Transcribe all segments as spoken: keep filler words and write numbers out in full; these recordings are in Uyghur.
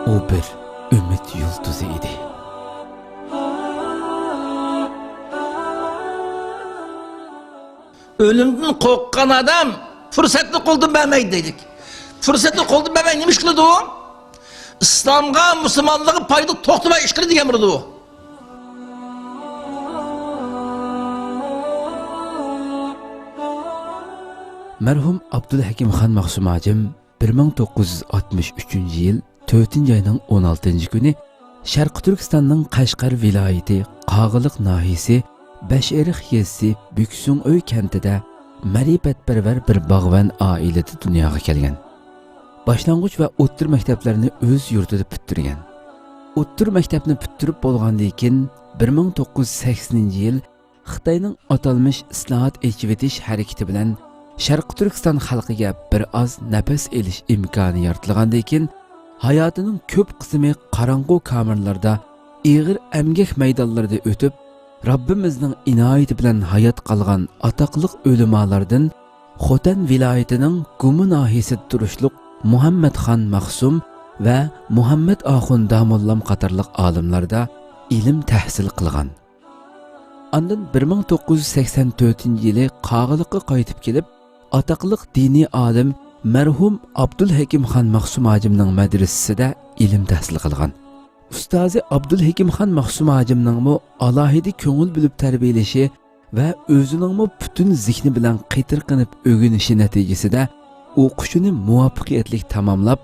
ئۇ بىر ئۈمىد يۇلتۇزى ئىدى. ئۆلۈمدىن قورققان ئادەم پۇرسەتنى قولدىن بەرمەيدۇ دەيدۇ. پۇرسەتنى قولدىن بەرمەي نېمە ئىش قىلىدۇ؟ ئىسلامغا، مۇسۇلمانلىققا پايدا توختىماي ئىش قىلىدۇ دېگەن بولىدۇ. مەرھۇم ئابدۇلھەكىم خان مەخسۇم ھاجىم بىر مىڭ توققۇز يۈز ئاتمىش ئۈچىنچى يىل تۆتىنچى ئاينىڭ ئون ئالتىنچى كۈنى شەرقىي تۈركىستاننىڭ قەشقەر ۋىلايىتى قاغىلىق ناھىيىسى بەشئېرىق يېزىسى بۈكسۈڭئۆي كەنتىدە مەرىپەتپەرۋەر بىر باغۋەن ئائىلىدە دۇنياغا كەلگەن. باشلانغۇچ ۋە ئوتتۇرا مەكتەپلەرنى ئۆز يۇرتىدا پۈتتۈرگەن. ئوتتۇرا مەكتەپنى پۈتتۈرۈپ بولغاندىن كېيىن، بىر مىڭ توققۇز يۈز سەكسىنىنچى يىل خىتاينىڭ ئاتالمىش ئىسلاھات، ئېچىۋېتىش ھەرىكىتى بىلەن شەرقىي تۈركىستان خەلقىگە بىر ئاز نەپەس ئېلىش ئىمكانى يارىتىلغاندىن كېيىن، ھاياتىنىڭ كۆپ قىسمى قاراڭغۇ كامېرلاردا، ئېغىر ئەمگەك مەيدانلىرىدا ئۆتۈپ، رەببىمىزنىڭ ئىنايىتى بىلەن ھايات قالغان ئاتاقلىق ئۆلىمالاردىن خوتەن ۋىلايىتىنىڭ گۇما ناھىيەسىدە تۇرۇشلۇق مۇھەممەتخان مەخسۇم ۋە مۇھەممەت ئاخۇن داموللام قاتارلىق ئالىملاردا ئىلىم تەھسىل قىلغان. ئاندىن بىر مىڭ توققۇز يۈز سەكسەن تۆتىنچى يىلى قاغىلىققا قايتىپ كېلىپ، ئاتاقلىق دىنىي ئالىم مەرھۇم ئابدۇلھەكىم خان مەخسۇم ھاجىمنىڭ مەدرىسىسىدە ئىلىم تەھسىل قىلغان. ئۇستازى ئابدۇلھەكىم خان مەخسۇم ھاجىمنىڭمۇ ئالاھىدە كۆڭۈل بۆلۈپ تەربىيەلىشى ۋە ئۆزىنىڭمۇ پۈتۈن زېھنى بىلەن قېتىرقىنىپ ئۆگىنىشى نەتىجىسىدە ئوقۇشىنى مۇۋەپپەقىيەتلىك تاماملاپ،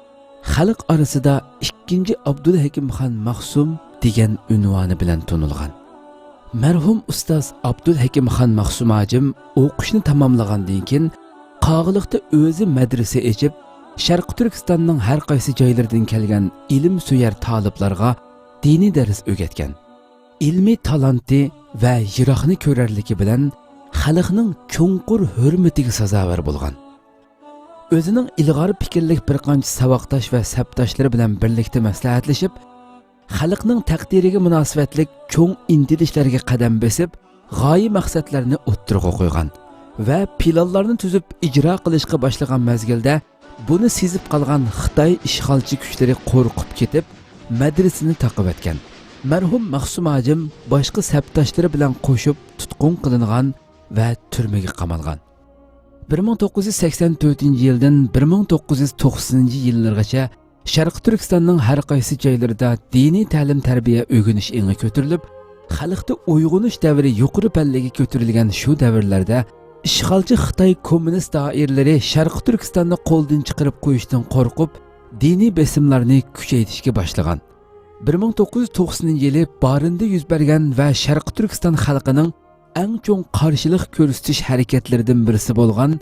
خەلق ئارىسىدا ئىككىنچى ئابدۇلھەكىم خان مەخسۇم دېگەن ئۇنۋانى بىلەن تونۇلغان. مەرھۇم ئۇستاز ئابدۇلھەكىم خان مەخسۇم ھاجىم ئوقۇشنى تاماملىغاندىن كېيىن، قاغىلىقتا ئۆزى مەدرىسە ئېچىپ، شەرقىي تۈركىستاننىڭ ھەر قايسى جايلىرىدىن كەلگەن ئىلىمسۆيەر تالىپلارغا دىنىي دەرس ئۆگەتكەن. ئىلمىي تالانتى ۋە يىراقنى كۆرەرلىكى بىلەن خەلقنىڭ چوڭقۇر ھۆرمىتىگە سازاۋەر بولغان. ئۆزىنىڭ ئىلغار پىكىرلىك بىر قانچە ساۋاقداش ۋە سەپداشلىرى بىلەن بىرلىكتە مەسلىھەتلىشىپ، خەلقنىڭ تەقدىرىگە مۇناسىۋەتلىك چوڭ ئىنتىلىشلەرگە قەدەم بېسىپ، غايە مەقسەتلەرنى ئوتتۇرىغا قويغان ۋە پىلانلارنى تۈزۈپ ئىجرا قىلىشقا باشلىغان مەزگىلدە، بۇنى سېزىپ قالغان خىتاي ئىشغالچى كۈچلىرى قورقۇپ كېتىپ، مەدرىسىنى تاقىۋەتكەن. مەرھۇم مەخسۇم ھاجىم باشقا سەپداشلىرى بىلەن قوشۇپ تۇتقۇن قىلىنغان ۋە تۈرمىگە قامالغان. بىر مىڭ توققۇز يۈز سەكسەن تۆتىنچى يىلدىن بىر مىڭ توققۇز يۈز توقسىنىنچى يىللىرىغىچە شەرقىي تۈركىستاننىڭ ھەر قايسى جايلىرىدا دىنىي تەلىم-تەربىيە ئۆگىنىش ئېڭى كۆتۈرۈلۈپ، خەلقتە ئويغىنىش دەۋرى يۇقىرى پەللىگە كۆتۈرۈلگەن شۇ دەۋرلەردە، ئىشغالچى خىتاي كوممۇنىست دائىرىلىرى شەرقىي تۈركىستاننى قولدىن چىقىرىپ قويۇشتىن قورقۇپ، دىنىي بېسىملارنى كۈچەيتىشكە باشلىغان. بىر مىڭ توققۇز يۈز توقسىنىنچى يىلى بارىندا يۈز بەرگەن ۋە شەرقىي تۈركىستان خەلقىنىڭ ئەڭ چوڭ قارشىلىق كۆرسىتىش ھەرىكەتلىرىدىن بىرسى بولغان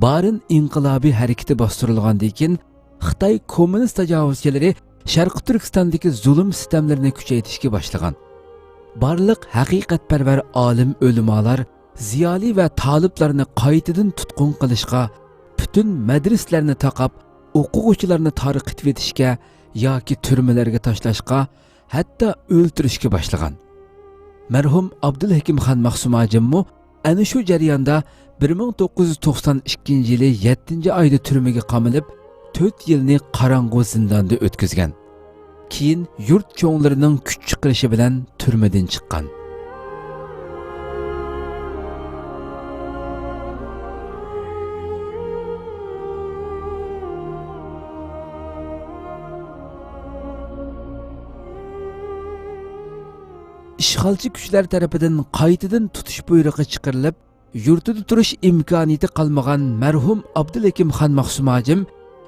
بارىن ئىنقىلابىي ھەرىكىتى باستۇرۇلغاندىن كېيىن، خىتاي كوممۇنىست تاجاۋۇزچىلىرى شەرقىي تۈركىستاندىكى زۇلۇم-سىتەملىرىنى كۈچەيتىشكە باشلىغان. بارلىق ھەقىقەتپەرۋەر ئالىم-ئۆلىمالار، زىيالىي ۋە تالىپلارنى قايتىدىن تۇتقۇن قىلىشقا، پۈتۈن مەدرىسىلەرنى تاقاپ، ئوقۇغۇچىلارنى تارقىتىۋېتىشكە ياكى تۈرمىلەرگە تاشلاشقا، ھەتتا ئۆلتۈرۈشكە باشلىغان. مەرھۇم ئابدۇلھەكىم خان مەخسۇم ھاجىممۇ ئەنە شۇ جەرياندا بىر مىڭ توققۇز يۈز توقسان ئىككىنچى يىلى يەتتىنچى ئايدا تۈرمىگە قامىلىپ، تۆت يىلنى قاراڭغۇ زىنداندا ئۆتكۈزگەن. كېيىن يۇرت چوڭلىرىنىڭ كۈچ چىقىرىشى بىلەن تۈرمىدىن چىققان. ئىشغالچى كۈچلەر تەرىپىدىن قايتىدىن تۇتۇش بۇيرۇقى چىقىرىلىپ، يۇرتىدا تۇرۇش ئىمكانىيىتى قالمىغان مەرھۇم ئابدۇلھەكىم خان مەخسۇم ھاجىم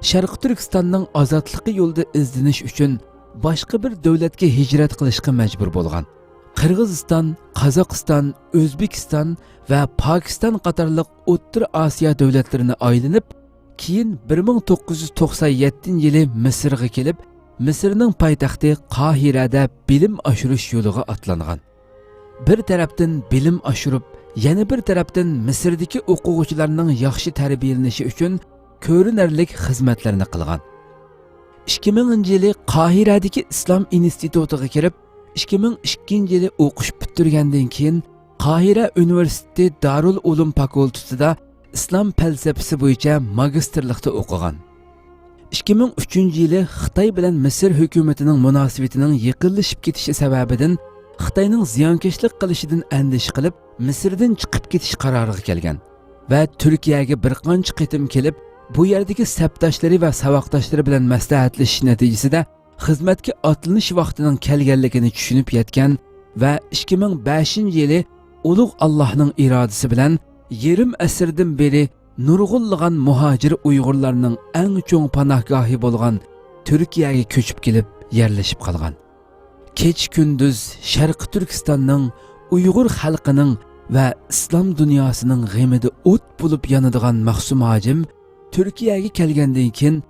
شەرقىي تۈركىستاننىڭ ئازادلىقى يولىدا ئىزدىنىش ئۈچۈن باشقا بىر دۆلەتكە ھىجرەت قىلىشقا مەجبۇر بولغان. قىرغىزىستان، قازاقىستان، ئۆزبېكىستان ۋە پاكىستان قاتارلىق ئوتتۇرا ئاسىيا دۆلەتلىرىنى ئايلىنىپ، كېيىن بىر مىڭ توققۇز يۈز توقسان يەتتىنچى يىلى مىسىرغا كېلىپ، مىسىرنىڭ پايتەختى قاھىرەدە بىلىم ئاشۇرۇش يولىغا ئاتلانغان. بىر تەرەپتىن بىلىم ئاشۇرۇپ، يەنە بىر تەرەپتىن مىسىردىكى ئوقۇغۇچىلارنىڭ ياخشى تەربىيەلىنىشى ئۈچۈن كۆرۈنەرلىك خىزمەتلەرنى قىلغان. ئىككى مىڭىنچى يىلى قاھىرەدىكى ئىسلام ئىنستىتۇتىغا كىرىپ، ئىككى مىڭ ئىككىنچى يىلى ئوقۇش پۈتتۈرگەندىن كېيىن، قاھىرە ئۇنىۋېرسىتېتى دارۇل ئۇلۇم فاكۇلتېتىدا ئىسلام پەلسەپىسى بويىچە ماگىستىرلىقتا ئوقۇغان. ئىككى مىڭ ئۈچىنچى يىلى خىتاي بىلەن مىسىر ھۆكۈمىتىنىڭ مۇناسىۋىتىنىڭ يېقىنلىشىپ كېتىشى سەۋەبىدىن خىتاينىڭ زىيانكەشلىك قىلىشىدىن ئەندىشە قىلىپ، مىسىردىن چىقىپ كېتىش قارارىغا كەلگەن ۋە تۈركىيەگە بىر قانچە قېتىم كېلىپ، بۇ يەردىكى سەپداشلىرى ۋە ساۋاقداشلىرى بىلەن مەسلىھەتلىشىش نەتىجىسىدە خىزمەتكە ئاتلىنىش ۋاقتىنىڭ كەلگەنلىكىنى چۈشىنىپ يەتكەن ۋە ئىككى مىڭ بەشىنچى يىلى ئۇلۇغ ئاللاھنىڭ ئىرادىسى بىلەن يېرىم ئەسىردىن بېرى نۇرغۇنلىغان مۇھاجىر ئۇيغۇرلارنىڭ ئەڭ چوڭ پاناھگاھى بولغان تۈركىيەگە كۆچۈپ كېلىپ يەرلىشىپ قالغان. كېچە-كۈندۈز شەرقىي تۈركىستاننىڭ، ئۇيغۇر خەلقىنىڭ ۋە ئىسلام دۇنياسىنىڭ غېمىدە ئوت بولۇپ يانىدىغان مەخسۇم ھاجىم تۈركىيەگە كەلگەندىن كېيىن،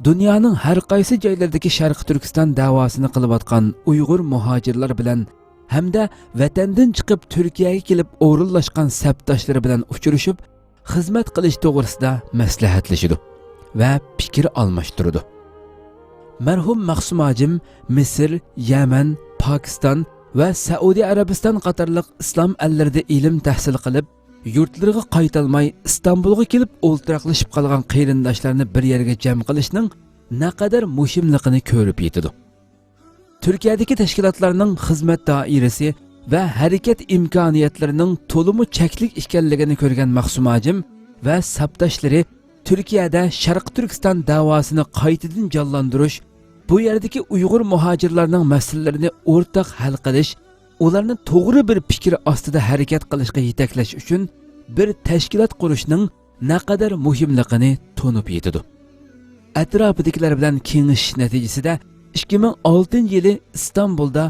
دۇنيانىڭ ھەر قايسى جايلىرىدىكى شەرقىي تۈركىستان دەۋاسىنى قىلىۋاتقان ئۇيغۇر مۇھاجىرلار بىلەن ھەمدە ۋەتەندىن چىقىپ تۈركىيەگە كېلىپ ئورۇنلاشقان سەپداشلىرى بىلەن ئۇچرىشىپ، خىزمەت قىلىش توغرىسىدا مەسلىھەتلىشىدۇ ۋە پىكىر ئالماشتۇرىدۇ. مەرھۇم مەخسۇم ھاجىم مىسىر، يەمەن، پاكىستان ۋە سەئۇدى ئەرەبىستان قاتارلىق ئىسلام ئەللىرىدە ئىلىم تەھسىل قىلىپ، يۇرتلىرىغا قايتالماي، ئىستانبۇلغا كېلىپ ئولتۇراقلىشىپ قالغان قېرىنداشلارنى بىر يەرگە جەم قىلىشنىڭ نەقەدەر مۇھىملىقىنى كۆرۈپ يېتىدۇ. تۈركىيەدىكى تەشكىلاتلارنىڭ خىزمەت دائىرىسى ۋە ھەرىكەت ئىمكانىيەتلىرىنىڭ تولىمۇ چەكلىك ئىكەنلىكىنى كۆرگەن مەخسۇم ھاجىم ۋە سەپداشلىرى تۈركىيەدە شەرقىي تۈركىستان دەۋاسىنى قايتىدىن جانلاندۇرۇش، بۇ يەردىكى ئۇيغۇر مۇھاجىرلارنىڭ مەسىلىلىرىنى ئورتاق ھەل قىلىش، ئۇلارنى توغرا بىر پىكىر ئاستىدا ھەرىكەت قىلىشقا يېتەكلەش ئۈچۈن بىر تەشكىلات قۇرۇشنىڭ نەقەدەر مۇھىملىقىنى تونۇپ يېتىدۇ. ئەتراپىدىكىلەر بىلەن كېڭىشىش نەتىجىسىدە، ئىككى مىڭ ئالتىنچى يىلى ئىستانبۇلدا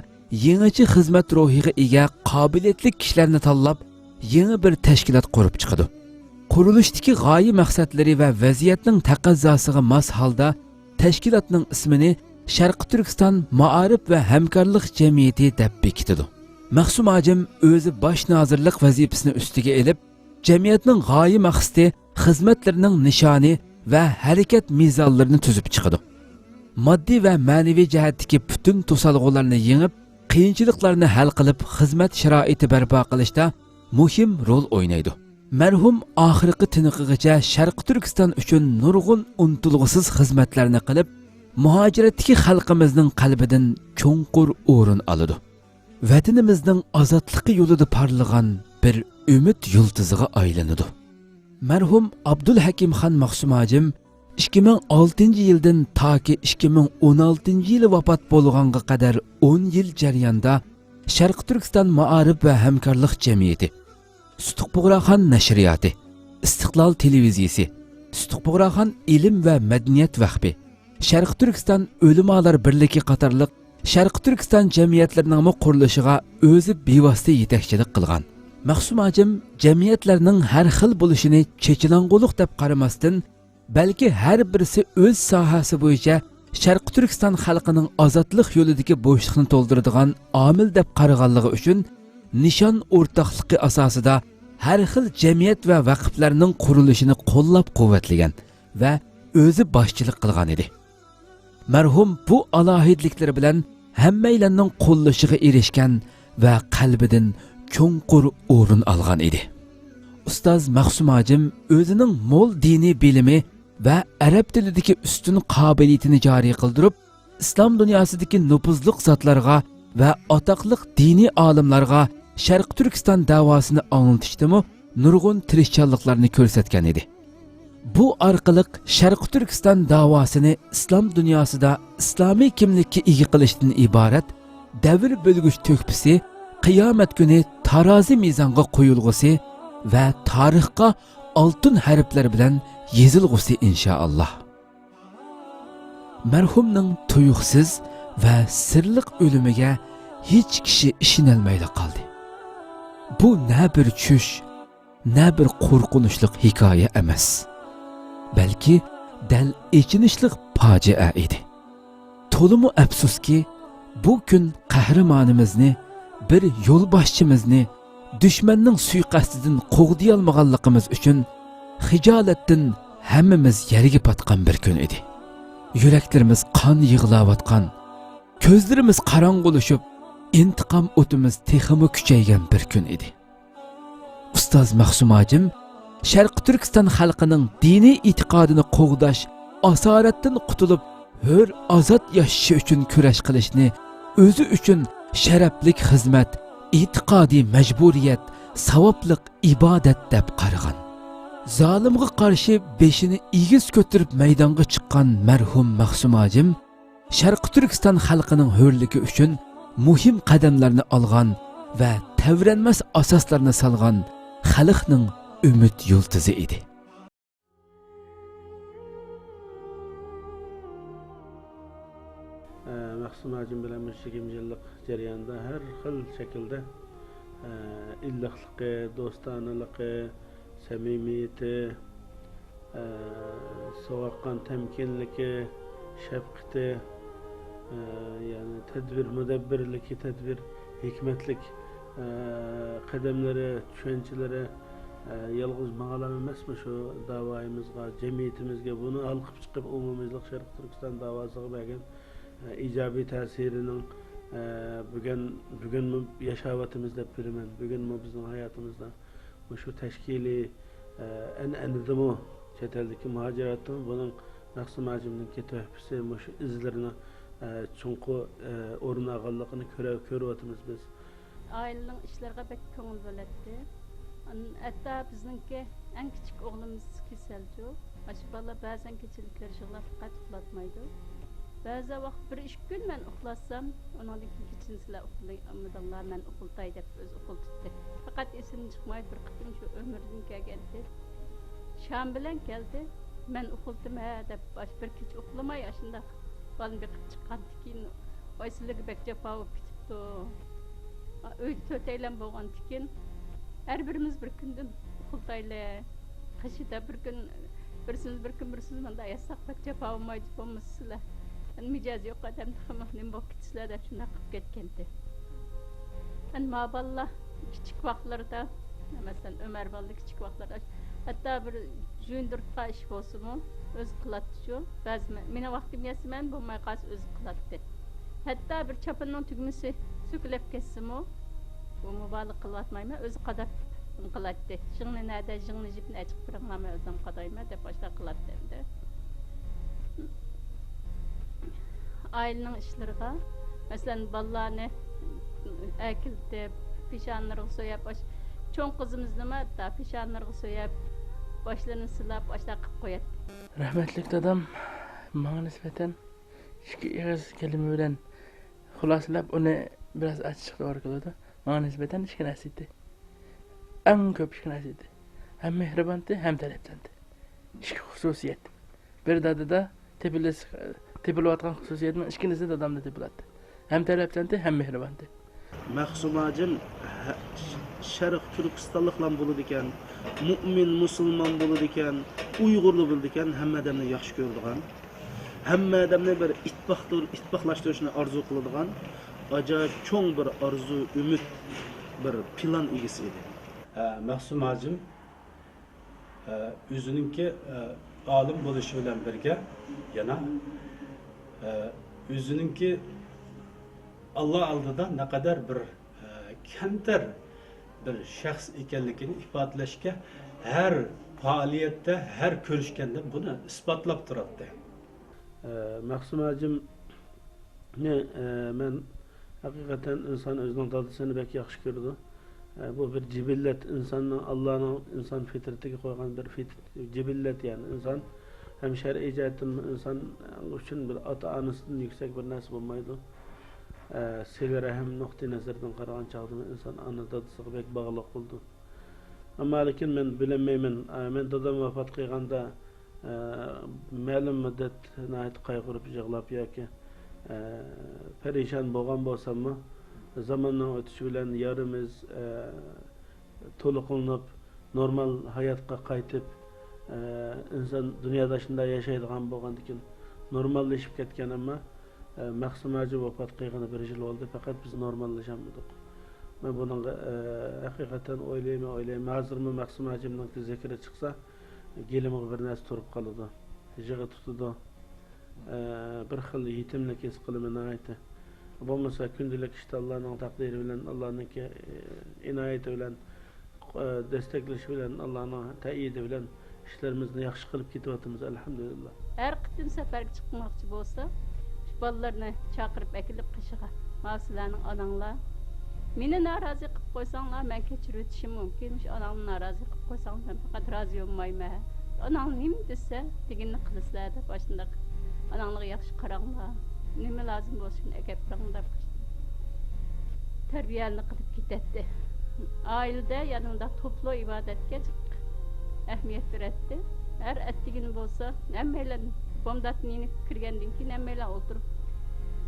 يېڭىچە خىزمەت روھىغا ئىگە قابىلىيەتلىك كىشىلەرنى تاللاپ، يېڭى بىر تەشكىلات قۇرۇپ چىقىدۇ. قۇرۇلۇشتىكى غايە مەقسەتلىرى ۋە ۋەزىيەتنىڭ تەقەززاسىغا ماس ھالدا تەشكىلاتنىڭ ئىسمىنى شەرقىي تۈركىستان مائارىپ ۋە ھەمكارلىق جەمئىيىتى دەپ بېكىتىدۇ. مەخسۇم ھاجىم ئۆزى باش نازىرلىق ۋەزىپىسىنى ئۈستىگە ئېلىپ، جەمئىيەتنىڭ غايە مەقسىتى، خىزمەتلىرىنىڭ نىشانى ۋە ھەرىكەت مىزانلىرىنى تۈزۈپ چىقىدۇ. ماددىي ۋە مەنىۋى جەھەتتىكى پۈتۈن توسالغۇلارنى يېڭىپ، قىيىنچىلىقلارنى ھەل قىلىپ، خىزمەت شارائىتى بەرپا قىلىشتا مۇھىم رول ئوينايدۇ. مەرھۇم ئاخىرقى تىنىقىغىچە شەرقىي تۈركىستان ئۈچۈن نۇرغۇن ئۇنتۇلغۇسىز خىزمەتلەرنى قىلىپ، مۇھاجىرەتتىكى خەلقىمىزنىڭ قەلبىدىن چوڭقۇر ئورۇن ئالىدۇ. ۋەتىنىمىزنىڭ ئازادلىقى يولىدا پارلىغان بىر ئۈمىد يۇلتۇزىغا ئايلىنىدۇ. مەرھۇم ئابدۇلھەكىمخان مەخسۇم ھاجىم ئىككى مىڭ ئالتىنچى يىلدىن تاكى ئىككى مىڭ ئون ئالتىنچى يىلى ۋاپات بولغانغا قەدەر ئون يىل جەرياندا شەرقىي تۈركىستان مائارىپ ۋە ھەمكارلىق جەمئىيىتى، سۇتۇق بۇغراخان نەشرىياتى، ئىستىقلال تېلېۋىزىيىسى، سۇتۇق بۇغراخان ئىلىم ۋە مەدەنىيەت ۋەخپى، شەرقىي تۈركىستان ئۆلىمالار بىرلىكى قاتارلىق شەرقىي تۈركىستان جەمئىيەتلىرىنىڭمۇ قۇرۇلۇشىغا ئۆزى بىۋاسىتە يېتەكچىلىك قىلغان. مەخسۇم ھاجىم جەمئىيەتلەرنىڭ ھەر خىل بولۇشىنى چېچىلاڭغۇلۇق دەپ قارىماستىن، بەلكى ھەر بىرسى ئۆز ساھەسى بويىچە شەرقىي تۈركىستان خەلقىنىڭ ئازادلىق يولىدىكى بوشلۇقنى تولدۇرىدىغان ئامىل دەپ قارىغانلىقى ئۈچۈن، نىشان ئورتاقلىقى ئاساسىدا ھەر خىل جەمئىيەت ۋە ۋەقىپلەرنىڭ قۇرۇلۇشىنى قوللاپ-قۇۋۋەتلىگەن ۋە ئۆزى باشچىلىق قىلغان ئىدى. مەرھۇم بۇ ئالاھىدىلىكلىرى بىلەن ھەممەيلەننىڭ قوللىشىغا ئېرىشكەن ۋە قەلبىدىن چوڭقۇر ئورۇن ئالغان ئىدى. ئۇستاز مەخسۇم ھاجىم ئۆزىنىڭ مول دىنىي بىلىمى ۋە ئەرەب تىلىدىكى ئۈستۈن قابىلىيىتىنى جارى قىلدۇرۇپ، ئىسلام دۇنياسىدىكى نوپۇزلۇق زاتلارغا ۋە ئاتاقلىق دىنىي ئالىملارغا شەرقىي تۈركىستان دەۋاسىنى ئاڭلىتىشتىمۇ نۇرغۇن تىرىشچانلىقلارنى كۆرسەتكەن ئىدى. بۇ ئارقىلىق شەرقىي تۈركىستان دەۋاسىنى ئىسلام دۇنياسىدا ئىسلامىي كىملىككە ئىگە قىلىشتىن ئىبارەت دەۋر بۆلگۈچ تۆھپىسى، قىيامەت كۈنى تارازى مىزانغا قويۇلغۇسى ۋە تارىخقا ئالتۇن ھەرپلەر بىلەن يېزىلغۇسى، ئىنشائاللا. مەرھۇمنىڭ تۇيۇقسىز ۋە سىرلىق ئۆلۈمىگە ھېچ كىشى ئىشىنەلمەيلا قالدى. بۇ نە بىر چۈش، نە بىر قورقۇنچلۇق ھېكايە ئەمەس، بەلكى دەل ئېچىنىشلىق پاجىئە ئىدى. تولىمۇ ئەپسۇسكى، بۇ كۈن قەھرىمانىمىزنى، بىر يولباشچىمىزنى دۈشمەننىڭ سۇيىقەستىدىن قوغدىيالمىغانلىقىمىز ئۈچۈن خىجالەتتىن ھەممىمىز يەرگە پاتقان بىر كۈن ئىدى. يۈرەكلىرىمىز قان يىغلاۋاتقان، كۆزلىرىمىز قاراڭغۇلىشىپ، ئىنتىقام ئوتىمىز تېخىمۇ كۈچەيگەن بىر كۈن ئىدى. ئۇستاز مەخسۇم ھاجىم شەرقىي تۈركىستان خەلقىنىڭ دىنىي ئېتىقادىنى قوغداش ئاسارەتتىن قۇتۇلۇپ، ھۆر ئازاد ياشىشى ئۈچۈن كۈرەش قىلىشنى ئۆزى ئۈچۈن شەرەپلىك خىزمەت، ئېتىقادىي مەجبۇرىيەت، ساۋابلىق ئىبادەت دەپ قارىغان. زالىمغا قارشى بېشىنى ئېگىز كۆتۈرۈپ مەيدانغا چىققان مەرھۇم مەخسۇم ھاجىم شەرقىي تۈركىستان خەلقىنىڭ ھۆرلۈكى ئۈچۈن مۇھىم قەدەملەرنى ئالغان ۋە تەۋرەنمەس ئاساسلارنى سالغان خەلقنىڭ ئۈمىد يۇلتۇزى ئىدى. ئە، مەخسۇم ھاجىم بىلەن مۇشۇ يىگىرمە يىللىق جەرياندا ھەر خىل شەكىلدە، ئە، ئىللىقلىقى، دوستانىلىقى، سەمىمىيىتى، ئە، سوغۇققان تەمكىنلىكى، شەپقىتى، ئە، يەنى تەدبىر، مۇدەببىرلىكى، تەدبىر، ھېكمەتلىك، ئە، قەدەملىرى، چۈشەنچىلىرى، ئە، يالغۇز ماڭىلا ئەمەس، مۇشۇ داۋايىمىزغا، جەمئىيىتىمىزگە بۇنى ھالقىپ چىقىپ، ئومۇميۈزلۈك شەرقىي تۈركىستان داۋاسىغا بەرگەن، ئە، ئىجابىي تەسىرىنىڭ، ئە، بۈگۈن، بۈگۈنمۇ ياشاۋاتىمىز دەپ بىلىمەن. بۈگۈنمۇ بىزنىڭ ھاياتىمىزدا مۇشۇ تەشكىلىي، ئە، ئەنئەنىدىمۇ، چەت ئەلدىكى مۇھاجىراتتىمۇ بۇنىڭ مەخسۇم ھاجىمنىڭكى تۆھپىسى، مۇشۇ ئىزلىرىنىڭ، ئە، چوڭقۇر، ئە، ئورۇن ئالغانلىقىنى كۆرە-، كۆرۈۋاتىمىز بىز. ئائىلىنىڭ ئىشلىرىغا بەك كۆڭۈل بۆلەتتى. ئان-، ھەتتا بىزنىڭكى ئەڭ كىچىك ئوغلىمىز كېسەلچۇ. ئاشۇ بالا بەزەن كېچىلىكلەر يىغلاپ پەقەت ئۇخلاتمايدۇ. بەزى ۋاقىت بىر ئىككى كۈن مەن ئۇخلاتسام، ئۇنىڭدىن كېيىن كېچىنى سىلەر ئۇخلىمىدىڭلار، مەن ئۇخلىتاي دەپ ئۆزى ئۇخلىتىتتى. پەقەت ئېسىمدىن چىقماي بىر قېتىم شۇ ئۆمرىدىن كەلگەنتى. شام بىلەن كەلدى. مەن ئۇخلىتىمەن دەپ، ئاش-، بىر كېچە ئۇخلىماي ئاشۇنداق بالىنى بېقىپ چىققاندىكىن، ۋاي سىلەرگە بەك جاپا بولۇپ كېتىپتۇ. ئۆيدە تۆتەيلەن بولغاندىكىن، ھەر بىرىمىز بىر كۈندىن ئۇخلىتايلى. قېشىدا بىر كۈن بىرسىمىز، بىر كۈن بىرسىمىز مۇنداق ياتساق بەك جاپا بولمايدۇ، بولمىسا سىلەر مىجەزى يوق ئادەم تېخىمۇ نېمە بولۇپ كېتىسىلەر دەپ شۇنداق قىلىپ كەتكەنتى. ئەمما ما بالىلار كىچىك ۋاقىتلىرىدا، مەسىلەن، ئۆمەر بالىلار كىچىك ۋاقىتلىرىدا ھەتتا بىر يۇيۇندۇرتقان ئىش بولسىمۇ ئۆزى قىلاتتىچۇ. بەزى مە-، مېنىڭ ۋاقتىم يەتسە مەن، بولماي قالسا ئۆزى قىلاتتى. ھەتتا بىر چاپىنىنىڭ تۈگمىسى سۆكۈلۈپ كەتسىمۇ، بۇ مۇبالىغە قىلىۋاتمايمەن، ئۆزى قاداپ قىلاتتى. جىڭنى نەدە، جىڭنى جىپنى ئەچىقىپ بېرىڭلار، مەن ئۆزۈم قادايمەن دەپ ئاشۇنداق قىلاتتى ئەمدى. ئائىلىنىڭ ئىشلىرىغا، مەسىلەن، بالىلارنى ئەكېلىتىپ، پېشانىلىرىغا سۆيەپ، ئاش-، چوڭ قىزىمىزنىمۇ ھەتتا پېشانىلىرىغا سۆيەپ، باشلىرىنى سىلاپ، ئاشۇنداق قىلىپ قوياتتى. رەھمەتلىك دادام ماڭا نىسبەتەن ئىككى ئېغىز كەلىمە بىلەن خۇلاسىلەپ، ئۇنى بىراز ئاچىقچە توغرا كېلىدۇ. ماڭا نىسبەتەن ئىككى نەرسە ئىدى. ئەڭ كۆپ ئىككى نەرسە ئىدى. ھەم مېھرىبانتى، ھەم تەلەپچانتى. ئىككى خۇسۇسىيەت. بىر دادىدا تېپىلىس-، تېپىلىۋاتقان خۇسۇسىيەتنىڭ ئىككىنچىسى دادامدا تېپىلاتتى. ھەم تەلەپچانتى، ھەم مېھرىبانتى. مەخسۇم ھاجىم ھە-، شەرق تۈركىستانلىقلام بولىدىكەن، مۇئمىن، مۇسۇلمان بولىدىكەن، ئۇيغۇرلا بولىدىكەن، ھەممە ئادەمنى ياخشى كۆرىدىغان، ھەممە ئادەمنى بىر ئىتتىپاقتۇر-، ئىتتىپاقلاشتۇرۇشنى ئارزۇ قىلىدىغان ئاجايىپ چوڭ بىر ئارزۇ، ئۈمىد، بىر پىلان ئىگىسى ئىدى. ھە، مەخسۇم ھاجىم ئە، ئۆزىنىڭكى، ئە، ئالىم بولۇشى بىلەن بىرگە، يەنە، ئە، ئۆزىنىڭكى ئاللا ئالدىدا نەقەدەر بىر، ئە، كەمتەر بىر شەخس ئىكەنلىكىنى ئىپادىلەشكە ھەر پائالىيەتتە، ھەر كۆرۈشكەندە بۇنى ئىسپاتلاپ تۇراتتى. ئە، مەخسۇم ھاجىم نى، ئە، مەن ھەقىقەتەن ئىنسان ئۆزىنىڭ دادىسىنى بەك ياخشى كۆرىدۇ. ئە، بۇ بىر جىبىللەت، ئىنساننىڭ، ئاللانىڭ ئىنسان فىترىتىگە قويغان بىر فىت-، جىبىللەت، يەنى ئىنسان ھەم شەرئىي جەھەتتىن ئىنسان ئۈچۈن بىر ئاتا-ئانىسىدىن يۈكسەك بىر نەرسە بولمايدۇ. ئە، سىلە رەھىم نۇقتىئى نەزىرىدىن قارىغان چاغدا ئىنسان ئانا دادىسىغا بەك باغلىق بولىدۇ. ئەمما لېكىن مەن بىلەلمەيمەن. ئە، مەن دادام ۋاپات قىلغاندا، ئە، مەلۇم مۇددەت ناھايىتى قايغۇرۇپ يىغلاپ ياكى، ئە، پەرىشان بولغان بولساممۇ، زاماننىڭ ئۆتۈشى بىلەن يارىمىز، ئە، تولۇقلىنىپ، نورمال ھاياتقا قايتىپ، ئە، ئىنسان دۇنيادا شۇنداق ياشايدىغان بولغاندىكىن نورماللىشىپ كەتكەن، ئەمما ئە، مەخسۇم ھاجى ۋاپات قىلغىنى بىر يىل بولدى، پەقەت بىز نورماللىشالمىدۇق. مەن بۇنىڭغا، ئە، ھەقىقەتەن ئويلايمەن، ئويلايمەن. ھازىرمۇ مەخسۇم ھاجىمنىڭكى زىكرى چىقسا، گېلىمغا بىر نەرسە تۇرۇپ قالىدۇ. يىغا تۇتىدۇ. ئە، بىر خىل يېتىملىك ھېس قىلىمەن ناھايىتى. بولمىسا كۈندىلىك ئىشتا ئاللانىڭ تەقدىرى بىلەن، ئاللانىڭكى، ئە، ئىنايىتى بىلەن، ئە، دەستەكلىشى بىلەن، ئاللانىڭ تەئيىدى بىلەن ئىشلىرىمىزنى ياخشى قىلىپ كېتىۋاتىمىز، ئەلھەمدۇلىللا. ھەر قېتىم سەپەرگە چىقماقچى بولسا، شۇ بالىلىرىنى چاقىرىپ ئەكېلىپ قېشىغا، ماۋۇ سىلەرنىڭ ئاناڭلار، مېنى نارازى قىلىپ قويساڭلار، مەن كەچۈرۈۋېتىشىم مۇمكىن، مۇشۇ ئاناڭنى نارازى قىلىپ قويساڭلار، مەن پەقەت رازى بولمايمەن. ئاناڭ نېمە دېسە، دېگىنىنى قىلىسىلەر دەپ، ئاشۇنداق ئاناڭلارغا ياخشى قاراڭلار، نېمە لازىم بولسا شۇنى ئەكەپ بېرىڭ دەپ، تەربىيەنى قىلىپ كېتەتتى. ئائىلىدە يەنە مۇنداق توپلۇق ئىبادەتكە جىق ئەھمىيەت بېرەتتى. ھەر ئەتىگىنى بولسا، ھەممەيلەن بومداتتىن يېنىپ كىرگەندىن كېيىن، ھەممەيلەن ئولتۇرۇپ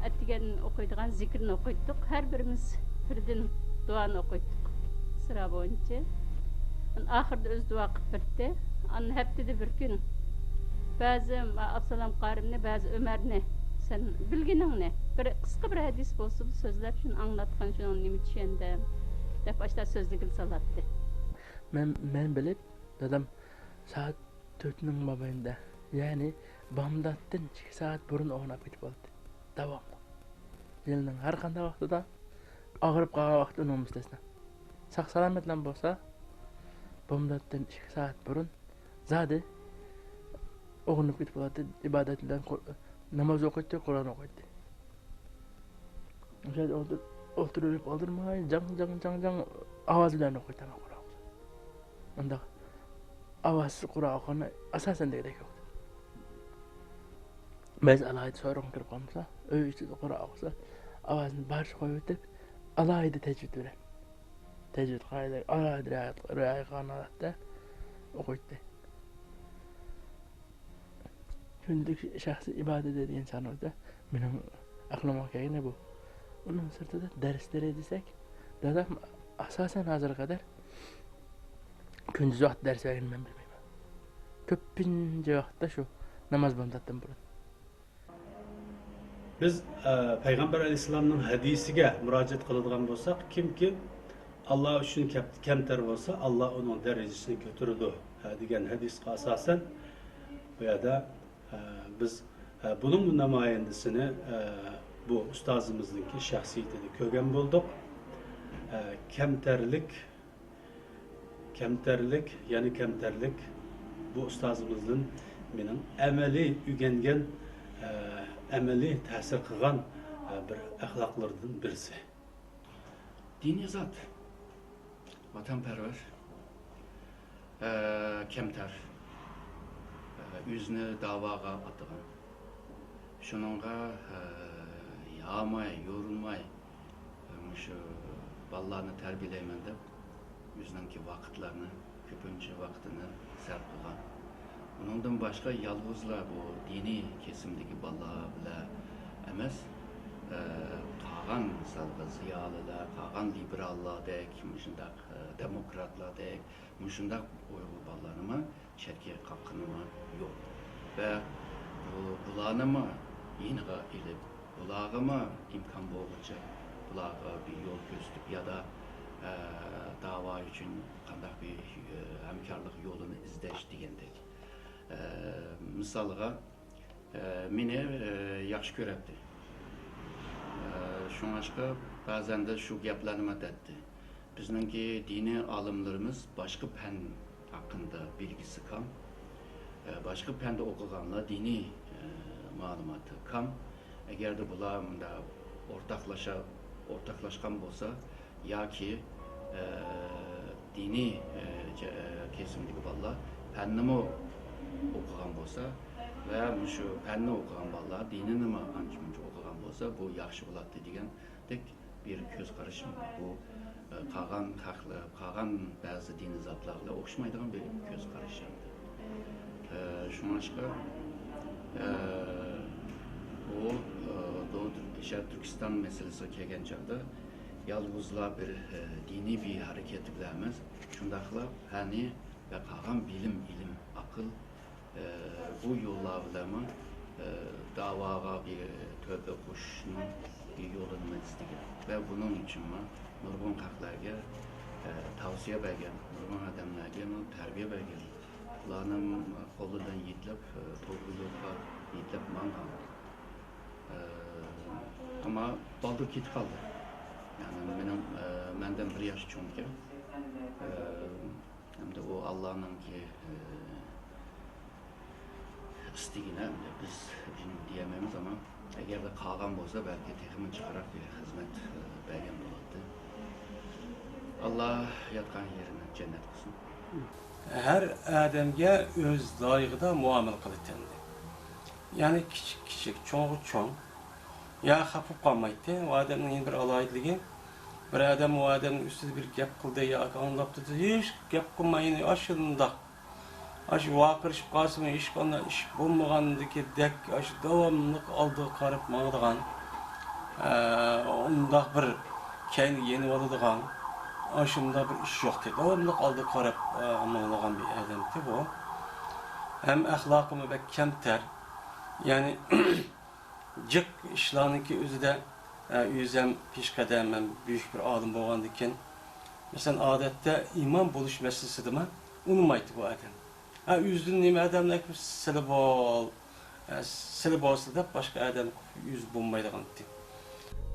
ئەتىگەن ئوقۇيدىغان زىكىرنى ئوقۇيتتۇق. ھەر بىرىمىز بىردىن دۇئانى ئوقۇيتتۇق سىرا بويىچە. ئاخىرىدا ئۆزى دۇئا قىلىپ بېرەتتى. ئاندىن ھەپتىدە بىر كۈن بەزى ئابسالام قارىمنى، بەزى ئۆمەرنى، سەن بىلگىنىڭنى، بىر قىسقا بىر ھەدىس بولسىمۇ سۆزلەپ، شۇنى ئاڭلاتقىن، شۇنىڭدىن نېمە چۈشەندىم دەپ، ئاشۇنداق سۆزلىگىلى سالاتتى. مەن مەن بىلىپ، دادام سائەت تۆتنىڭ مابەينىدە، يەنى بامداتتىن ئىككى سائەت بۇرۇن ئويغىنىپ كېتىپ قالاتتى. داۋاملىق. يىلنىڭ ھەر قانداق ۋاقتىدا، ئاغرىپ قالغان ۋاقىتتا ئۇنىڭ مۇستەسنا. ساق سالامەتلا بولسا، بامداتتىن ئىككى سائەت بۇرۇن زادى ئويغىنىپ كېتىپ قالاتتى، ئىبادەت بىلەن قۇر-، ناماز ئوقۇيتتى، قۇرئان ئوقۇيتتى. ئوشۇ يەردە ئولتۇر-، ئولتۇرۇۋېرىپ ئالدىرىماي، جاڭ، جاڭ، جاڭ، جاڭ ئاۋاز بىلەن ئوقۇيتتى قۇرئان. ئۇنداق ئاۋازسىز قۇرئان ئوقۇغىنى ئاساسەن دېگۈدەك يوق. بەزى ئالاھىدە سورۇنغا كىرىپ قالمىسا، ئۆي ئىچىدە قۇرئان ئوقۇسا، ئاۋازىنى بارچە قويۇۋېتىپ، ئالاھىدە تەجۋىد بىلەن، تەجۋىد قائىدىلىرىگە ئالاھىدە رىئايەت، رىئايە قىلغان ھالەتتە ئوقۇيتتى. كۈندىلىك شەخسىي ئىبادىتى دېگەن سانىمىزدا مېنىڭ ئەقلىمغا كەلگىنى بۇ. ئۇنىڭ سىرتىدا دەرسلىرى دېسەك، دادام ئاساسەن ھازىرغا قەدەر كۈندۈز ۋاقىت دەرس بەرگىنىنى مەن بىلمەيمەن. كۆپىنچە ۋاقىتتا شۇ ناماز بامداتتىن بۇرۇن. بىز ئە، پەيغەمبەر ئەلەيھىسسالامنىڭ ھەدىسىگە مۇراجىئەت قىلىدىغان بولساق، كىمكى ئاللا ئۈچۈن كەپ- كەمتەر بولسا، ئاللا ئۇنىڭ دەرىجىسىنى كۆتۈرىدۇ، ئە، دېگەن ھەدىسقا ئاساسەن، بۇ يەردە، ئە، بىز، ئە، بۇنىڭ نامايەندىسىنى، ئە، بۇ ئۇستازىمىزنىڭكى شەخسىيىتىدە كۆرگەن بولدۇق. ئە، كەمتەرلىك، كەمتەرلىك، يەنە كەمتەرلىك، بۇ ئۇستازىمىزدىن مېنىڭ ئەمەلىي ئۆگەنگەن، ئە، ئەمەلىي تەسىر قىلغان، ئە، بىر ئەخلاقلىرىدىن بىرسى. دىنىي زات، ۋەتەنپەرۋەر، ئە، كەمتەر، ئە، ئۆزىنى داۋاغا ئاتىغان. شۇنىڭغا، ئە، ياماي، يورۇلماي، مۇشۇ بالىلارنى تەربىيەلەيمەن دەپ، ئۆزىنىڭكى ۋاقىتلارنى، كۆپىنچە ۋاقتىنى سەرپ قىلغان. ئۇنىڭدىن باشقا يالغۇزلا بۇ دىنىي كېسىمدىكى بالىلار بىلەن ئەمەس، ئە، قالغان، مىسالغا، زىيالىيلار، قالغان لىبېراللاردەك، مۇشۇنداق، ئە، دېموكراتلاردەك، مۇشۇنداق ئۇيغۇر بالىلارنىمۇ چەتكە قاققىنىمۇ يوق. ۋە بۇ، بۇلارنىمۇ يېنىغا ئېلىپ، بۇلارغىمۇ ئىمكان بولغۇچە بۇلارغا بىر يول كۆرسىتىپ يادا، ئە، داۋا ئۈچۈن قانداق بىر، ئە، ھەمكارلىق يولىنى ئىزدەش دېگەندەك. ئە، مىسالغا، ئە، مېنى، ئە، ياخشى كۆرەتتى. ئە، شۇڭلاشقا بەزەندە شۇ گەپلەرنىمۇ دەيتتى. بىزنىڭكى دىنىي ئالىملىرىمىز باشقا پەن ھەققىدە بىلگىسى كام. ئە، باشقا پەندە ئوقۇغانلار دىنىي، ئە، مەلۇماتى كام. ئەگەردە بۇلار مۇنداق ئورتاقلاشا-، ئورتاقلاشقان بولسا ياكى، ئە، دىنىي، ئە، جە-، ئە، كېسىمدىكى بالىلار پەننىمۇ ئوقۇغان بولسا ۋە مۇشۇ پەننى ئوقۇغان بالىلار دىنىنىمۇ ئانچە-مۇنچە ئوقۇغان بولسا، بۇ ياخشى بولاتتى دېگەندەك بىر كۆز قارىشىم بار. بۇ، ئە، قالغان خەقلەر، قالغان بەزى دىنىي زاتلار بىلەن ئوخشىمايدىغان بىر كۆز قارىشىم. ئە، شۇڭلاشقا، ئە، بۇ، ئە، دوغۇ تۈرك-، شەرقىي تۈركىستان مەسىلىسىگە كەلگەن چاغدا يالغۇزلا بىر، ئە، دىنىي بىر ھەرىكەت بىلەن ئەمەس، شۇنداقلا پەننى ۋە قالغان بىلىم، ئىلىم، ئەقىل، ئە، بۇ يوللار بىلەنمۇ، ئە، داۋاغا بىر تۆھپە قوشۇشنىڭ بىر يولىنىمۇ ئىزدىگەن ۋە بۇنىڭ ئۈچۈنمۇ نۇرغۇن خەقلەرگە، ئە، تەۋسىيە بەرگەن، نۇرغۇن ئادەملەرگىمۇ تەربىيە بەرگەن. بۇلارنىڭ قولىدىن يېتىلىپ، ئە، توغرا يولغا يېتىلىپ ماڭغان. ئە، ئەمما بالدۇر كېتىپ قالدى. يەنى مېنىڭ، ئە، مەندىن بىر ياش چوڭكەن. ئە، ھەمدە ئۇ ئاللانىڭكى، ئە، ئىستىگىنە بىز جىن دېيەلمەيمىز، ئەمما ئەگەردە قالغان بولسا، بەلكى تېخىمۇ جىقراق بىر خىزمەت، ئە، بەرگەن بولاتتى. ئاللا ياتقان يېرىنى جەننەت قىلسۇن. ھەر ئادەمگە ئۆز لايىقىدا مۇئامىلە قىلىتتى. يەنى كىچىك كىچىك، چوڭغا چوڭ. يا خاپا بولۇپ قالمايتتى. ئۇ ئادەمنىڭ يەنە بىر ئالاھىدىلىكى، بىر ئادەم ئۇ ئادەمنىڭ ئۈستىدە بىر گەپ قىلدى ياكى ئاڭلاپ تۇردى، ھېچ گەپ قىلماي، يەنە ئاشۇنداق ئاشۇ ۋارقىرىشىپ قالسىمۇ، ھېچقانداق ئىش بولمىغاندىكىدەك، ئاشۇ داۋاملىق ئالدىغا قاراپ ماڭىدىغان، ئە، ئۇنداق بىر كەينىگە يېنىۋالىدىغان، ئاشۇنداق بىر ئىش يوقتى. داۋاملىق ئالدىغا قاراپ، ئە، ماڭىدىغان بىر ئادەمتى بۇ. ھەم ئەخلاقىمۇ بەك كەمتەر. يەنى، جىق ئىشلارنىڭكى ئۆزىدە، ئە، ئۆزەم پېشقەدەم، ھەم بۈيۈك بىر ئالىم بولغاندىكىن، مەسىلەن، ئادەتتە ئىمام بولۇش مەسىلىسىدىمۇ ئۇنىمايتتى بۇ ئادەم. ھە، ئۆزىدىن نېمە ئادەملەر كۆرسە، سىلە بول، ئە، سىلە بولسا دەپ باشقا ئادەم ئۆزى بولمايدىغانتى.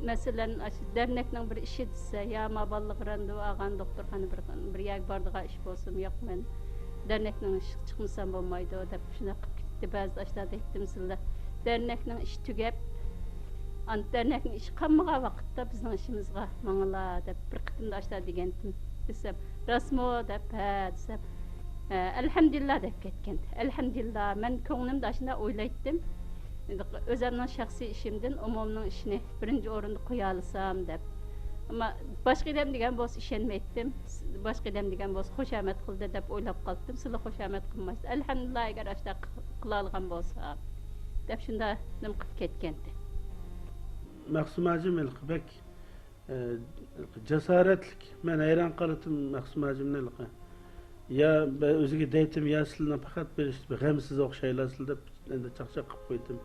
مەسىلەن، ئاشۇ دەرنەكنىڭ بىر ئىشى دېسە، يا ما بالىلىق راندۋۇ ئالغان دوختۇرخانا بىر، بىر يەرگە بارىدىغان ئىش بولسىمۇ، ياق، مەن دەرنەكنىڭ ئىشىغا چىقمىسام بولمايدۇ دەپ شۇنداق قىلىپ كېتىپتى. بەزىدە ئاشۇنداق دەيتتىم، سىلە دەرنەكنىڭ ئىشى تۈگەپ، ئاندىن دەرنەكنىڭ ئىشى قالمىغان ۋاقىتتا بىزنىڭ ئىشىمىزغا ماڭىلا دەپ بىر قېتىمدا ئاشۇنداق دېگەنتىم. دېسەم، راستمۇ دەپ، ھە دېسەم، ھە، ئەلھەمدۇلىللا دەپ كەتكەنتى. ئەلھەمدۇلىللا، مەن كۆڭلۈمدە ئاشۇنداق ئويلايتتىم. ئۆزەمنىڭ شەخسىي ئىشىمدىن ئومۇمنىڭ ئىشىنى بىرىنچى ئورۇندا قويالىسام دەپ. ئەمما باشقا ئادەم دېگەن بولسا ئىشەنمەيتتىم. باشقا ئادەم دېگەن بولسا خۇشامەت قىلدى دەپ ئويلاپ قالاتتىم. سىلە خۇشامەت قىلمايسىز. ئەلھەمدۇلىللا، ئەگەر ئاشۇنداق قىلالىغان بولسا دەپ شۇنداق نېمە قىلىپ كەتكەنتى. مەخسۇم ھاجىم ھېلىقى بەك، ئە، جاسارەتلىك. مەن ھەيران قالاتتىم مەخسۇم ھاجىمنى ھېلىقى. يا بە-، ئۆزىگە دەيتتىم، يا سىلىنى پەقەت بىر غەمسىز ئوخشايلا سىلە دەپ، ئەندى چاقچاق قىلىپ قويدۇم.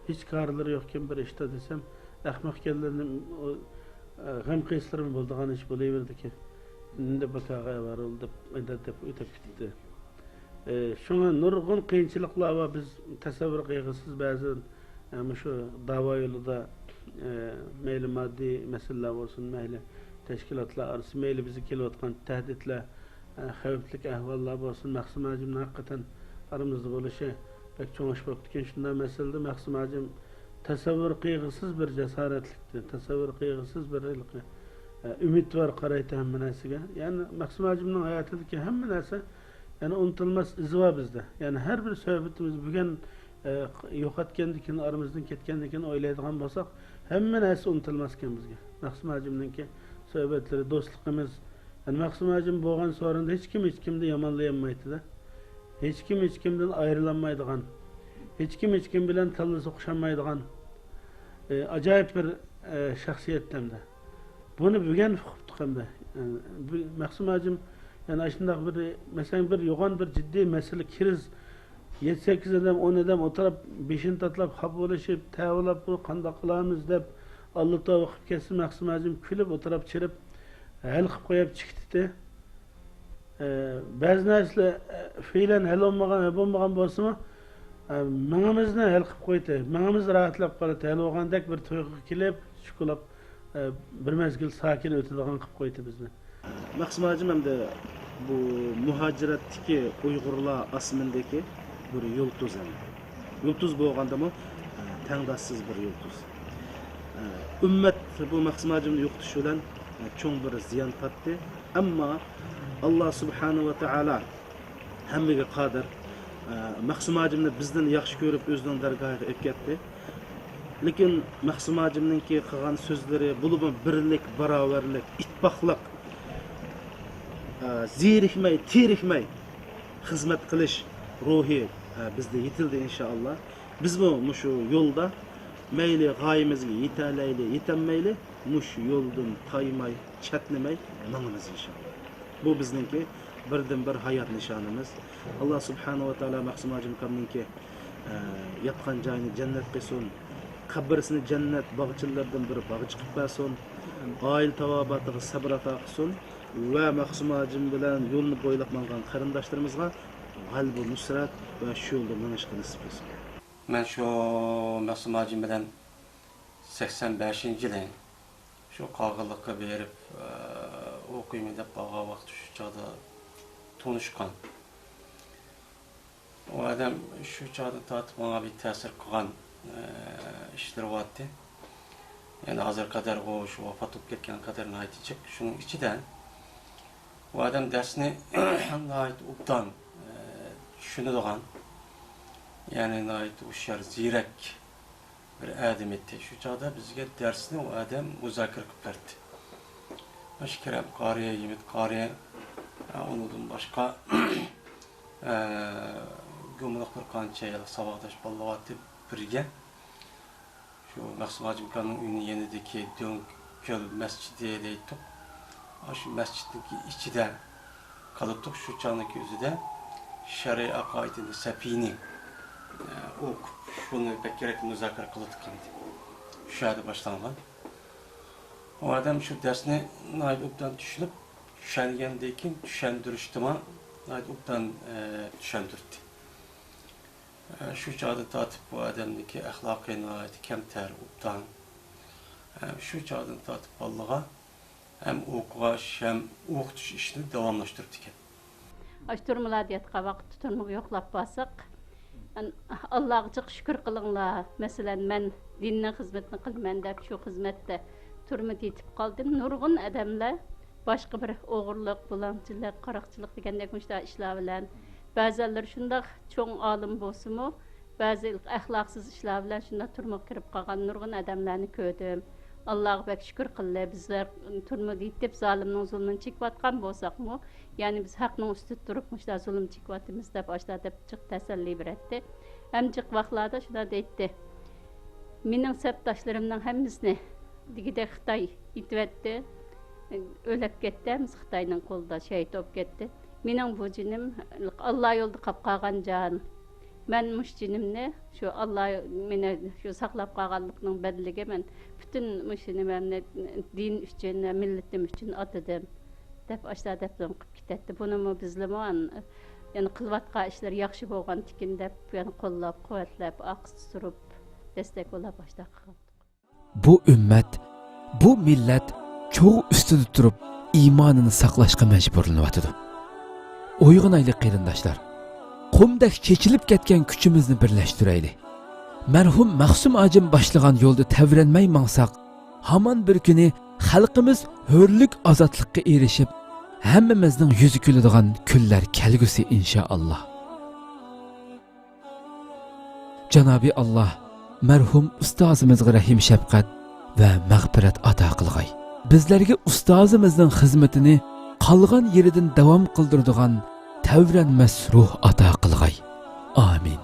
ھېچ كارلىرى يوقكەن بىر ئىشتا دېسەم، ئەخمەق ئىكەنلىرىنى، ئۇ، ئە، غەم قەيسىلىرىمۇ بولىدىغان ئىش بولۇۋېرىدىكەن. ئەندى بىكارغا ئاۋارە بولدى دەپ، ئەندى دەپ ئۆتۈپ كېتىپتۇ. ئى، شۇڭا نۇرغۇن قىيىنچىلىقلار بار. بىز تەسەۋۋۇر قىلغۇسىز بەزى، ئى، مۇشۇ داۋا يولىدا، ئى، مەيلى ماددىي مەسىلىلەر بولسۇن، مەيلى تەشكىلاتلار ئارىسى، مەيلى بىزگە كېلىۋاتقان تەھدىتلەر، ئى، خەۋپلىك ئەھۋاللار بولسۇن، مەخسۇم ھاجىمنىڭ ھەقىقەتەن ئارىمىزدا بولۇشى بەك چوڭ ئىش بوپتىكەن. شۇنداق مەسىلىدە مەخسۇم ھاجىم تەسەۋۋۇر قىلغۇسىز بىر جاسارەتلىكتى، تەسەۋۋۇر قىلغۇسىز بىر ھېلىقى، ئى، ئۈمىدۋار قارايتتى ھەممە نەرسىگە. يەنى مەخسۇم ھاجىمنىڭ ھاياتىدىكى ھەممە نەرسە يەنى ئۇنتۇلماس ئىزى بار بىزدە. يەنى ھەر بىر سۆھبىتىمىز بۈگۈن، ئە، يوقاتكاندىن كېيىن، ئارىمىزدىن كەتكەندىن كېيىن ئويلايدىغان بولساق، ھەممە نەرسە ئۇنتۇلماس ئىكەن بىزگە. مەخسۇم ھاجىمنىڭكى سۆھبەتلىرى، دوستلۇقىمىز. يەنى مەخسۇم ھاجىم بولغان سورۇندا ھېچكىم ھېچكىمنى يامانلىيالمايتتى-دە. ھېچكىم ھېچكىمدىن ئايرىلالمايدىغان، ھېچكىم ھېچكىم بىلەن تاللا سوقۇشالمايدىغان، ئە، ئاجايىپ بىر، ئە، شەخسىيەت ھەمدە. بۇنى بۈگۈن ئۇقۇپتۇق ئەمدى. بۇ مەخسۇم ھاجىم، يەنى ئاشۇنداق بىر، مەسىلەن، بىر يوغان بىر جىددىي مەسىلە، كىرىز، يەتتە سەككىز ئادەم، ئون ئادەم ئولتۇرۇپ، بېشىنى تاتلاپ، خاپا بولۇشۇپ، تەۋىلەپ، بۇ قانداق قىلارمىز دەپ، ئاللا تەۋبە قىلىپ كەتسە، مەخسۇم ھاجىم كۈلۈپ ئولتۇرۇپ، چىرىپ، ھەل قىلىپ قويۇپ چىقىپ كېتىتتى. ئە، بەزى نەرسىلەر، ئە، فېئىلەن ھەل بولمىغان ۋە بولمىغان بولسىمۇ، ئە، مېڭىمىزنى ھەل قىلىپ قويدى. مېڭىمىز راھەتلەپ قالدى. ھەل بولغاندەك بىر تۇيغۇغا كېلىپ، شۈكۈرلەپ، ئە، بىر مەزگىل ساكىن ئۆتىدىغان قىلىپ قويدى بىزنى. مەخسۇم ھاجىم ئەمدى بۇ مۇھاجىرەتتىكى ئۇيغۇرلار ئاسمىنىدىكى بىر يۇلتۇز ئەمدى. يۇلتۇز بولغاندىمۇ، ئە، تەڭداشسىز بىر يۇلتۇز. ئە، ئۈممەت بۇ مەخسۇم ھاجىمنى يوقىتىش بىلەن، ئە، چوڭ بىر زىيان تارتتى. ئەمما ئاللا سۇبھانەھۇ ۋە تائالا ھەممىگە قادىر. ئە، مەخسۇم ھاجىمنى بىزدىن ياخشى كۆرۈپ ئۆزىنىڭ دەرگاھىغا ئېلىپ كەتتى. لېكىن مەخسۇم ھاجىمنىڭكى قىلغان سۆزلىرى، بولۇپمۇ بىرلىك، باراۋەرلىك، ئىتتىپاقلىق، ئە، زېرىكمەي، تېرىكمەي خىزمەت قىلىش روھى، ئە، بىزدە يېتىلدى ئىنشائاللا. بىزمۇ مۇشۇ يولدا مەيلى غايىمىزگە يېتەلەيلى، يېتەلمەيلى، مۇشۇ يولدىن تايماي، چەتنىمەي ماڭىمىز ئىنشائاللا. بۇ بىزنىڭكى بىردىنبىر ھايات نىشانىمىز. ئاللا سۇبھانەھۇ ۋە تائالا مەخسۇم ھاجىم ئاكامنىڭكى، ئە، ياتقان جايىنى جەننەت قىلسۇن. قەبرىسىنى جەننەت باغچىلىرىدىن بىر باغچە قىلىپ بەرسۇن. ئائىلە تاۋابىئاتىغا سەبر ئاتا قىلسۇن. ۋە مەخسۇم ھاجىم بىلەن يولنى بويلاپ ماڭغان قېرىنداشلىرىمىزغا غەلىبە نۇسرەت ۋە شۇ يولدا مېڭىشقا نېسىپ قىلسۇن. مەن شۇ مەخسۇم ھاجىم بىلەن سەكسەن بەشىنچى يىلى شۇ قاغىلىققا بېرىپ، ئە، ئوقۇيمەن دەپ بارغان ۋاقىت شۇ چاغدا تونۇشقان. ئۇ ئادەم شۇ چاغدىن تارتىپ ماڭا بىر تەسىر قىلغان، ئە، ئىشلىرى بارتى. يەنى ھازىرغا قەدەر ئۇ شۇ ۋاپات بولۇپ كەتكەن قەدەر ناھايىتى جىق. شۇنىڭ ئىچىدە ئۇ ئادەم دەرسنى ناھايىتى ئوبدان، ئە، چۈشىنىدىغان، يەنى ناھايىتى ھوشيار، زېرەك بىر ئادەم ئىدى. شۇ چاغدا بىزگە دەرسنى ئۇ ئادەم مۇزاكىرە قىلىپ بەردى. مۇشۇ كېرەم قارى، ھىمىت قارى، ئە، ئۇنىڭدىن باشقا، ئە، گۇمىلىق بىر قانچە ساۋاقداش بالىلار بارتى بىرگە. شۇ مەخسۇم ھاجىمكاننىڭ ئۆيىنىڭ يېنىدىكى دۆڭكۆل مەسچىتى دەيتتۇق. ئاشۇ مەسچىتنىڭكى ئىچىدە قالاتتۇق. شۇ چاغنىڭكى ئۆزىدە شەرئىي ئەقائىدىنى سەپىينى، ئە، ئوقۇپ، شۇنى بەك كېرەكلىك مۇزاكىرە قىلاتتۇق ئەمدى. شۇ يەردە باشلانغان. ئۇ ئادەم شۇ دەرسنى ناھايىتى ئوبدان چۈشىنىپ، چۈشەنگەندىن كېيىن چۈشەندۈرۈشتىمۇ ناھايىتى ئوبدان، ئە، چۈشەندۈردى. ئە، شۇ چاغدىن تارتىپ بۇ ئادەمنىڭكى ئەخلاقى ناھايىتى كەمتەر، ئوبدان. ئە، شۇ چاغدىن تارتىپ بالىلارغا ھەم ئوقۇغاچ، ھەم ئوقۇتۇش ئىشىنى داۋاملاشتۇرۇپتىكەن. ئاشۇ تۈرمىلەردە ياتقان ۋاقىتتا تۈرمىگە يوقلاپ بارساق، ئان-، ئاللاغا جىق شۈكۈر قىلىڭلار. مەسىلەن، مەن دىننىڭ خىزمىتىنى قىلىمەن دەپ شۇ خىزمەتتە تۈرمىدە يېتىپ قالدىم. نۇرغۇن ئادەملەر باشقا بىر ئوغرىلىق، بۇلاڭچىلىق، قاراقچىلىق دېگەندەك مۇشۇنداق ئىشلار بىلەن، بەزەنلىرى شۇنداق چوڭ ئالىم بولسىمۇ، بەزى ئەخلاقسىز ئىشلار بىلەن شۇنداق تۈرمىگە كىرىپ قالغان نۇرغۇن ئادەملەرنى كۆردۈم. ئاللاغا بەك شۈكۈر قىلدى، بىزلەر تۈرمىدە يېتىپ زالىمنىڭ زۇلمىنى چېكىۋاتقان بولساقمۇ، يەنى بىز ھەقنىڭ ئۈستىدە تۇرۇپ مۇشۇنداق زۇلۇم چېكىۋاتىمىز دەپ ئاشۇنداق دەپ جىق تەسەللى بېرەتتى. ھەم جىق ۋاقىتلاردا شۇنداق دەيتتى، مېنىڭ سەپداشلىرىمنىڭ ھەممىسىنى دېگۈدەك خىتاي ئېتىۋەتتى. ئۆلۈپ كەتتى، ھەممىسى خىتاينىڭ قولىدا شېھىت بولۇپ كەتتى. مېنىڭ بۇ جېنىم ئاللا يولىدا قاپ قالغان جان. مەن مۇشۇ جېنىمنى شۇ ئاللا مېنى شۇ ساقلاپ قالغانلىقنىڭ بەدىلىگە مەن پۈتۈن مۇشۇ نېمەمنى دىن ئۈچۈن، مىللىتىم ئۈچۈن ئاتىدىم، دەپ ئاشۇنداق دەپ قىلىپ كېتەتتى. بۇنىمۇ بىزلىمۇ يەنە قىلىۋاتقان ئىشلىرى ياخشى بولغانتىكىن دەپ يەنە قوللاپ، قۇۋۋەتلەپ، ئاققا سۇرۇپ، دەستەك بولاپ ئاشۇنداق قىلغان. بۇ ئۈممەت، بۇ مىللەت چوغ ئۈستىدە تۇرۇپ، ئىمانىنى ساقلاشقا مەجبۇرلىنىۋاتىدۇ. ئويغىنايلى، قېرىنداشلار! قۇمدەك چېچىلىپ كەتكەن كۈچىمىزنى بىرلەشتۈرەيلى. مەرھۇم مەخسۇم ھاجىم باشلىغان يولدا تەۋرەنمەي ماڭساق، ھامان بىر كۈنى خەلقىمىز ھۆرلۈك، ئازادلىققا ئېرىشىپ، ھەممىمىزنىڭ يۈزى كۈلىدىغان كۈنلەر كەلگۈسى، ئىنشائاللا. جانابى ئاللا مەرھۇم ئۇستازىمىزغا رەھىم شەپقەت ۋە مەغپىرەت ئاتا قىلغاي. بىزلەرگە ئۇستازىمىزنىڭ خىزمىتىنى قالغان يېرىدىن داۋام قىلدۇرىدىغان تەۋرەنمەس روھ ئاتا قىلغاي. ئامىن.